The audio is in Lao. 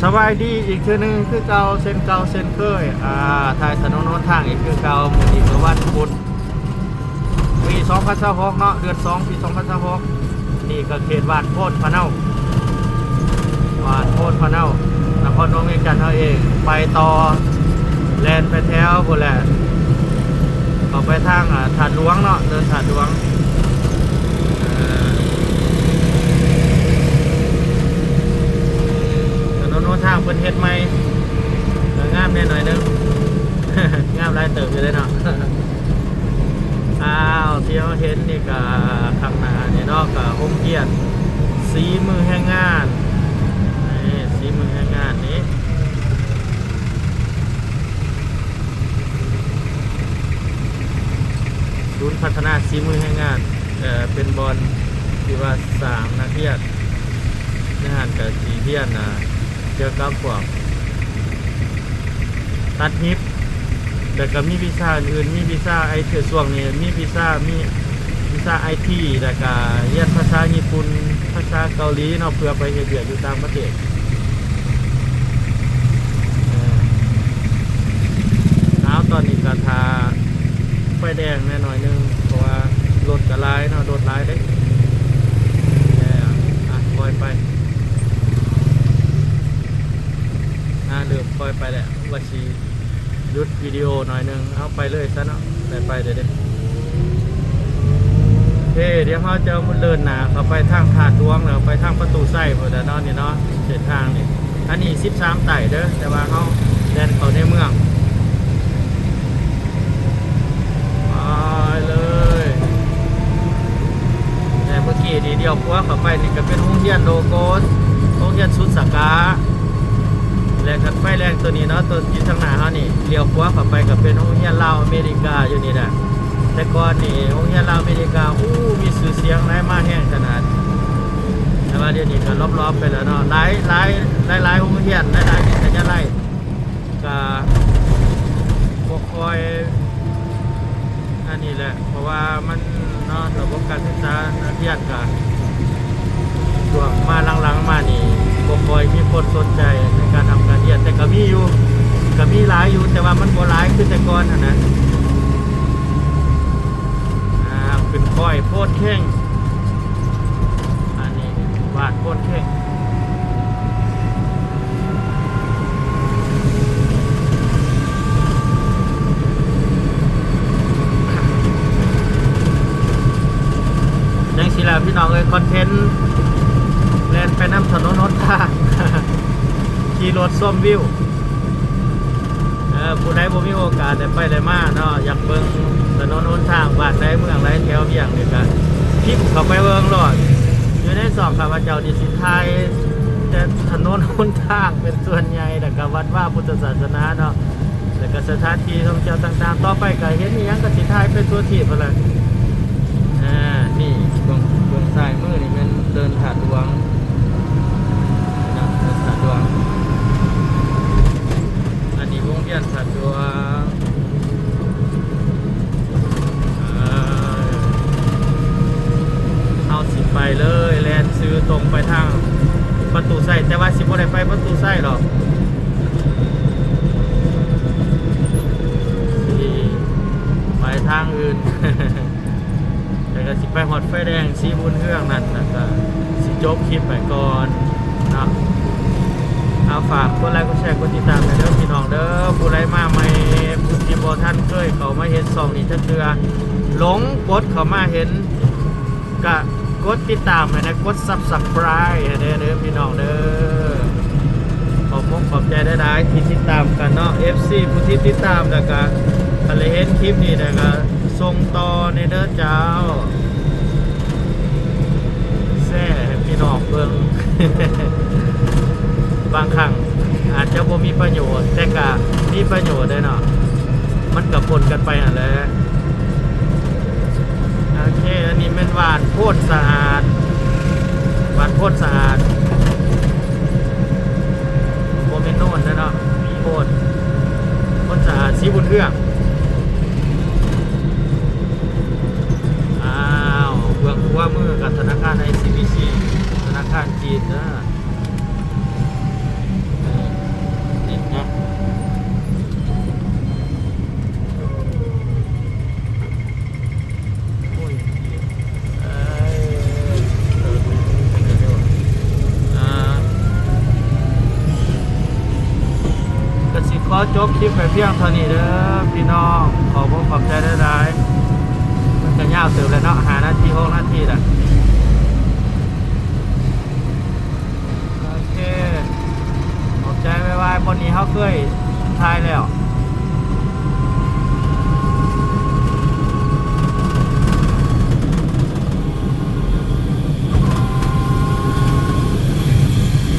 ສະບາຍດີອີກເທື່ອໜຶ່ງຄືເກົ່າ ເຊັ່ນເກົ່າເຊັ່ນເຄີຍ ອ່າ ຖ່າຍຖະໜົນຫົນທາງອີກຄືເກົ່າ. ມື້ນີ້ກໍວັນພຸດ ປີສອງພັນຊາວຫົກເນາະ ເດືອນສອງ ປີສອງພັນຊາວຫົກ. ນີ້ກໍເຂດບ້ານໂພນພະເນົາ ບ້ານໂພນພະເນົາ ນະຄອນຫຼວງວຽງຈັນເຮົາເອງ. ໄປຕໍ່ ແລ່ນໄປແຖວພຸ້ນແຫຼະ ເຂົ້າໄປທາງ ອ່າ ທາດຫຼວງເນາະ ເດີ່ນທາດຫຼວງ. ເອີ ຖະໜົນຫົນທາງເພິ່ນເຮັດໃໝ່ ກໍງາມແດ່ໜ້ອຍໜຶ່ງ ງາມຫຼາຍເຕີບຢູ່ເດ້ເນາະ. ອ້າວ ທີ່ເຮົາເຫັນນີ້ກໍຂ້າງໜ້ານີ້ເນາະ ກໍໂຮງຮຽນສີມືແຮງງານ ນີ້ ສີມືແຮງງານນີ້ ສູນພັດທະນາສີມືແຮງງານ ເປັນບ່ອນທີ່ວ່າສ້າງນັກຮຽນ ໃນຫັ້ນກໍຊິຮຽນ ອ່າ ກ່ຽວກັບພວກຕັດຫຍິບ ແລ້ວກໍມີວິຊາອື່ນໆ ມີວິຊາໄອທີ ຊ່ວງນີ້ມີວິຊາ ມີວິຊາໄອທີ ແລ້ວກໍຮຽນພາສາຍີ່ປຸ່ນ ພາສາເກົາຫຼີເນາະ ເພື່ອໄປເຮັດວຽກຢູ່ຕ່າງປະເທດ. ເອີ ເອົາ ຕອນນີ້ກໍຖ້າໄຟແດງແດ່ໜ້ອຍໜຶ່ງ ເພາະວ່າລົດກໍຫຼາຍເນາະ ລົດຫຼາຍເດ້. ແລ້ວ ອ່ະ ປ່ອຍໄປ ອ່າ ເລີ່ມປ່ອຍໄປແລ້ວ ວ່າຊິຢຸດວິດີໂອໜ້ອຍໜຶ່ງ ເອົາ ໄປເລີຍຊະເນາະ ໄດ້ໄປເລີຍເດ້. ເອີ ດຽວເຮົາຈະເດີນໜ້າເຂົ້າໄປທາງທາດຫຼວງ ແລ້ວໄປທາງປະຕູໄຊພຸ້ນແຫຼະເນາະ ນີ້ເນາະ ເສັ້ນທາງນີ້. ອັນນີ້ສິບສາມໃຕ້ເດີ ແຕ່ວ່າເຮົາແລ່ນເຂົ້າໃນເມືອງ ໄປເລີຍ. ແຕ່ເມື່ອກີ້ນີ້ ລ້ຽວຂວາເຂົ້າໄປນີ້ກໍເປັນໂຮງຮຽນໂລໂກສ ໂຮງຮຽນສຸດສາກາ ແລະ ຄັນໄຟແດງຕົວນີ້ເນາະ ຕົວຢູ່ທາງໜ້າເຮົານີ້ ລ້ຽວຂວາເຂົ້າໄປກໍເປັນໂຮງຮຽນລາວອາເມລິກາຢູ່ນີ້ແຫຼະ. ແຕ່ກ່ອນນີ້ໂຮງຮຽນລາວອາເມລິກາ ໂອ້ ມີຊື່ສຽງຫຼາຍມາແຮງຂະໜາດ ແຕ່ວ່າດຽວນີ້ກໍລອບໆໄປແລ້ວເນາະ ຫຼາຍ ຫຼາຍ ຫຼາຍໆໂຮງຮຽນ ຫຼາຍໆວິທະຍາໄລ ກະບໍ່ຄ່ອຍອັນນີ້ແຫຼະ ເພາະວ່າມັນເນາະ ລະບົບການສຶກສານັກຮຽນກະ ຊ່ວງມາຫຼັງໆມານີ້ ບໍ່ຄ່ອຍມີຄົນສົນໃຈໃນການຮ່ຳການຮຽນ ແຕ່ກະມີຢູ່ ກະມີຫຼາຍຢູ່ ແຕ່ວ່າມັນບໍ່ຫຼາຍຄືແຕ່ກ່ອນຫັ້ນນະ. ອ່າ ຂຶ້ນຄ້ອຍໂພນເຄັງ ອັນນີ້ບ້ານໂພນເຄັງ ຈັ່ງຊີ້ລະພີ່ນ້ອງເອີຍ ຄອນເທັນແລ່ນໄປນຳຖະໜົນຫົນທາງ ຂີ່ລົດຊົມວິວ. ເອີ ຜູ້ໃດບໍ່ມີໂອກາດໄດ້ໄປໄດ້ມາເນາະ ຢາກເບິ່ງຖະໜົນຫົນທາງບ້ານໃດເມືອງໃດແຖວວຽງນີ້ກະພິມເຂົ້າໄປເບິ່ງໂລດ. ຢູ່ໃນຊ່ອງຂ້າພະເຈົ້ານີ້ຊິຖ່າຍແຕ່ຖະໜົນຫົນທາງເປັນສ່ວນໃຫຍ່ ແລ້ວກະວັດວາພຸດທະສາສະໜາເນາະ ແລ້ວກະສະຖານທີ່ທ່ອງທ່ຽວຕ່າງໆ ຕໍ່ໄປກະເຫັນອີ່ຫຍັງກະຊິຖ່າຍໄປທົ່ວທີບຫັ້ນແຫຼະ. ອ່າ ນີ້ເບື້ອງ ເບື້ອງຊ້າຍມືນີ້ແມ່ນເດີ່ນທາດຫຼວງ ເດີ່ນທາດຫຼວງ. ອັນນີ້ວົງວຽນສະດວກ ເຮົາຊິໄປເລີຍ ແລ່ນຊື່ຕົງໄປທາງປະຕູໄຊ ແຕ່ວ່າຊິບໍ່ໄດ້ໄປປະຕູໄຊດອກ ຊິໄປທາງອື່ນ. ແລ້ວກໍຊິໄປຮອດໄຟແດງສີບຸນເຮືອງນັ້ນ ແລ້ວກໍຊິຈົບຄລິບໄປກ່ອນເນາະ. ເອົາ ຝາກກົດໄລ ກົດແຊ ກົດຕິດຕາມແດ່ເດີພີ່ນ້ອງເດີ. ຜູ້ໃດມາໃໝ່ ຜູ້ທີ່ບໍ່ທັນເຄີຍເຂົ້າມາເຫັນຊ່ອງນີ້ຈັກເທື່ອ ຫຼົງກົດເຂົ້າມາເຫັນ ກະກົດຕິດຕາມໃຫ້ແດ່ ກົດ Subscribe ໃຫ້ແດ່ເດີພີ່ນ້ອງເດີ. ຂອບອົກຂອບໃຈຫຼາຍໆທີ່ຕິດຕາມກັນເນາະ ເອັຟຊີ ຜູ້ທີ່ຕິດຕາມ ແລ້ວກະຄັນໄດ້ເຫັນຄລິບນີ້ ແລ້ວກະສົ່ງຕໍ່ແດ່ເດີເຈົ້າ ແຊໃຫ້ພີ່ນ້ອງເບິ່ງ. ບາງຄັ້ງອາດຈະບໍ່ມີປະໂຫຍດ ແຕ່ກະມີປະໂຫຍດເດ້ເນາະ ມັນກະປົນກັນໄປຫັ້ນແຫຼະ. ໂອເຄ ອັນນີ້ແມ່ນບ້ານໂພນສະອາດ ບ້ານໂພນສະອາດ ບໍ່ແມ່ນໂນນເດ້ເນາະ ມີໂພນ ໂພນສະອາດ ສີບຸນເຮືອງ. ອ້າວ ເບື້ອງຂວາມືກັບທະນາຄານ ໄອຊີບີຊີ ທະນາຄານຈີນເດີ. ເອີ ຈົບຄລິບໄປພຽງເທົ່ານີ້ເດີພີ່ນ້ອງ ຂອບອົກຂອບໃຈຫຼາຍໆ ມັນກະຍາວເຕີບແລ້ວເນາະ ຫ້ານາທີ ຫົກນາທີລະ ໂອເຄ ຂອບໃຈ ບາຍບາຍ ບ່ອນນີ້ເຮົາເຄີຍຖ່າຍແລ້ວ